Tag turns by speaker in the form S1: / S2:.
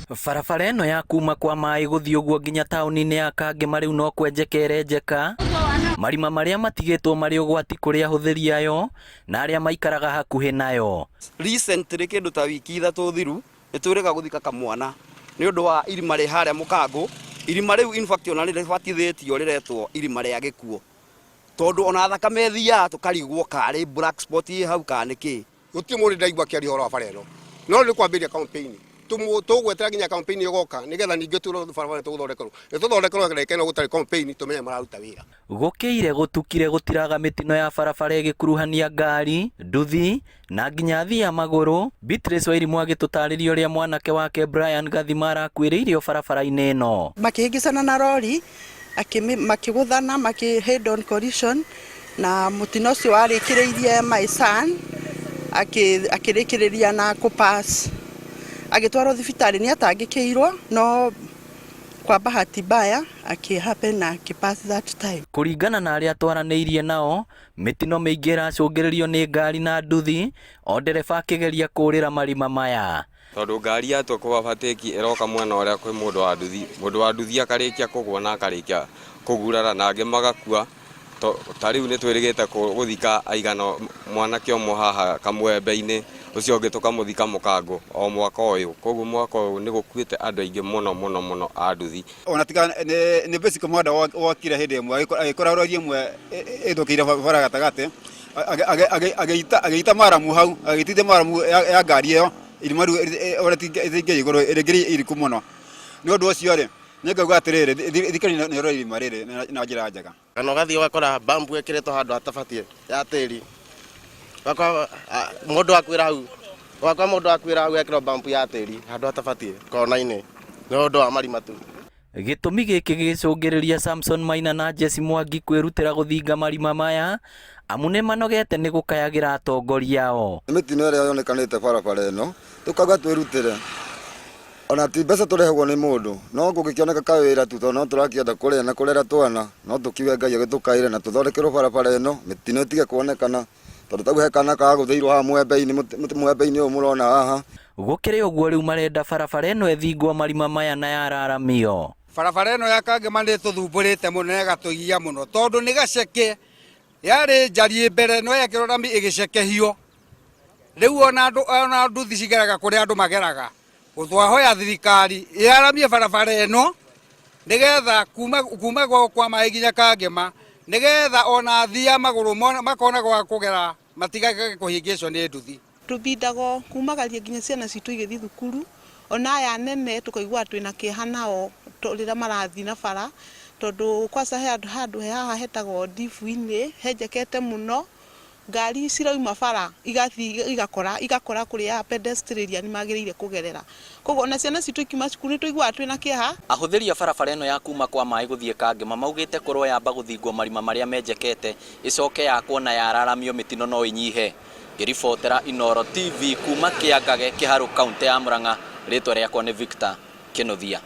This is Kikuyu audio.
S1: Barabara ĩno ya kuma kwa maĩ gũthiĩ ũguo nginya taũni-inĩ ya Kangema rĩu no kwenjeka ĩrenjeka, marima marĩa matigĩtwo marĩ ũgwati kũrĩ ahũthĩri ayo na arĩa maikaraga hakuhĩ nayo.
S2: Recently kĩndũ ta wiki ithatũ thiru nĩ twĩrĩga gũthika kamwana nĩ ũndũ wa irima rĩ harĩa mũkangũ. Irima rĩu in fact ona rĩbatithĩtio rĩretwo irima rĩa gĩkuũ tondũ ona thakame ĩthiaga tũkarigwo karĩ black spot ĩ hau kana nĩ kĩ.
S3: Gũtirĩ mũndũ ndaigua akĩaria ũhoro wa bara ĩno no rĩu nĩ kwambĩrĩria campaign. Tũgwetera nginya campaign ĩgoka nĩgetha ningĩ twĩrwo barabara nĩ tũgũthondekerwo. Nĩ tũthondekerwo ndagĩka ĩno gũtarĩ campaign tũmenye mararuta wĩra.
S1: Gũkĩire gũtukire gũtiraga mĩtino ya barabara ĩgĩkuruhania ngari, nduthi na nginya athii a magũrũ, Beatrice Wairimu agĩtũtarĩria ũrĩa mwanake wake Brian Gathima arakuĩrĩire o barabara-inĩ ĩno.
S4: Makĩhĩngĩcana na rori, makĩgũthana, makĩ head on collision, na mũtino ũcio warĩkĩrĩirie my son akĩrĩkĩrĩria na kũ pass. Agĩtwarwo thibitarĩ nĩ atangĩkĩirwo no kwa bahati mbaya akĩ happen na akĩ pass that time.
S1: Kũringana na arĩa twaranĩirie nao, mĩtino mĩingĩ ĩracũngĩrĩrio nĩ ngari na nduthi, o ndereba akĩgeria kũũrĩra marima maya.
S5: Tondũ ngari yatua kũ overtake ĩroka mwena ũrĩa kwĩ mũndũ wa nduthi, mũndũ wa nduthi akarĩkia kũgũa na akarĩkia kũgurara na angĩ magakua. Ta rĩu nĩ twĩrĩgĩte gũthika aigana mwanake ũmwe haha kamwembe-inĩ, ũcio ũngĩ tũkamũthika mũkangũ o mwaka ũyũ. Koguo mwaka ũyũ nĩ gũkuĩte andũ aingĩ mũno mũno mũno a nduthi.
S6: Ona tiga nĩ basic mũhanda wokire hĩndĩ ĩmwe agĩkora rori ĩmwe ĩthũkĩire bara gatagatĩ agĩita maramu hau agĩitithia maramu ya ngari ĩyo irima rĩu ũrĩa rĩtingĩ igũrũ rĩngĩ iriku mũno. Nĩ ũndũ ũcio rĩ, nĩ ngauga atĩrĩrĩ, thirikari nĩ ĩrore irima rĩrĩ na njĩra njega.
S7: Kana ũgathiĩ ũgakora bambu ĩkĩrĩtwo handũ hatabatiĩ ya tĩri, ũgakora mũndũ akuĩra hau, ũgakora mũndũ akuĩra hau ekĩrwo bambu ya tĩri handũ hatabatiĩ kona-inĩ nĩ ũndũ wa marima tu.
S1: Gĩtũmi gĩkĩ gĩgĩcũngĩrĩria Samson Maina na Jesse Mwangi kwĩrutĩra gũthinga marima maya amu nĩmanogete nĩ gũkayagĩra atongoria ao.
S8: Nĩ mĩtino ĩrĩa yonekanĩte barabara ĩno, tũkauga twĩrutĩre. Ona ti mbeca tũrehagwo nĩ mũndũ, no kũngĩkĩoneka kawĩra tu tondũ no tũrakĩenda kũrĩa na kũrera twana, no tũkiuge Ngai agĩtũkaĩre na tũthondekerwo barabara ĩno, mĩtino ĩtige kuonekana, tondũ ta rĩu he kana karagũthĩirwo haha mwembe-inĩ, mũtĩ mwembe-inĩ ũyũ mũrona haha.
S1: Gũkĩrĩ ũguo rĩu marenda barabara ĩno ĩthingwo marima maya na yararamio.
S6: Barabara ĩno ya Kangema nĩ ĩtũthumbũrĩte mũno na ĩgatũgia mũno tondũ nĩ gaceke, yarĩ njariĩ mbere no yekĩrwo rami ĩgĩcekehio. Rĩu ona andũ ona nduthi cigeraga kũrĩa andũ mageraga. Twahoya thirikari ĩaramie barabara ĩno nĩgetha kuma kuma kwa maĩ nginya Kangema nĩgetha ona athii a magũrũ makona gwa kũgera matigage kũhĩngĩcwo nĩ nduthi.
S4: Tũbindagwo kumagaria nginya ciana citũ igĩthiĩ thukuru, ona aya anene tũkaigua twĩna kĩeha nao rĩrĩa marathiĩ na bara, tondũ kwanza he handũ he haha hetagwo ndibu-inĩ, henjekete mũno, ngari cirauma bara igathiĩ igakora igakora kũrĩa pedestrian magĩrĩire kũgerera. Koguo ona ciana citũ ikiuma cukuru nĩ tũiguaga twĩna kĩeha.
S1: Ahũthĩri a barabara ĩno ya kuma kwa maĩ gũthiĩ Kangema maugĩte korwo yamba gũthingwo marima marĩa menjekete ĩcoke yakwo na yararamio mĩtino no ĩnyihe. Ngĩribotera Inooro TV kuma Kĩangage, Kĩharũ, kauntĩ ya Murang'a, rĩtwa rĩakwa nĩ Victor Kĩnuthia.